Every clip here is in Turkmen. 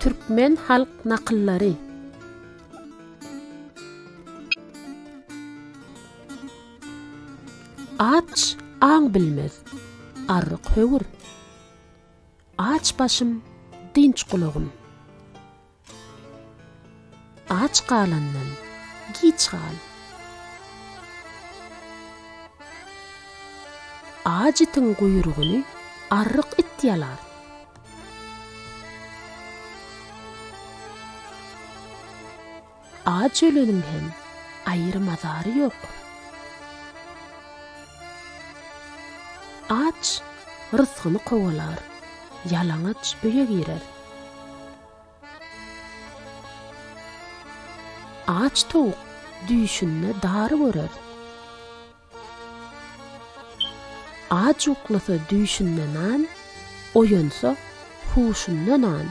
Türkmen halk nakyllary. Aç aň bilmez, arryk höwür. Aç başym, dynç gulagym. Aç galandan giç gal. Aç itiň guýrugyny arryk it ýalar. Aç öleniň hem aýry mazary ýok. Aç rysgyny kowalar, ýalaňaç öýe girer. Aç towuk düýşünde dary görer. Aç uklasa düýşünde nan, oýansa huşunda nan.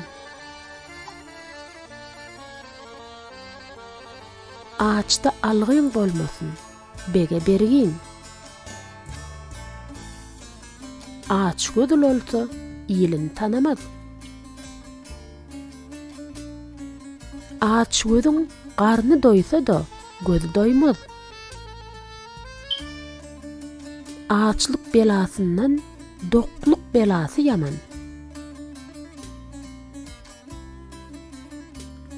Açda algyň bolmasyn, bege bergin. Açgöz ulalsa, ilini tanamaz. Açgözüň garny doýsa-da, gözi doýmaz. Açlyk belasyndan dokluk belasy ýaman.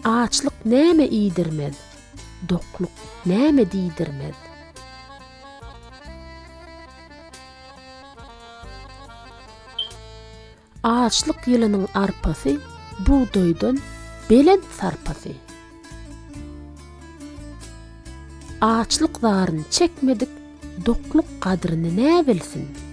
Açlyk näme iýdirmez, dokluk näme diýdirmez. Açlyk ýylynyň arpasy bugdaýdan belent sarpasy. Açlyk zaryny çekmedik dokluk gadryny näbilsin.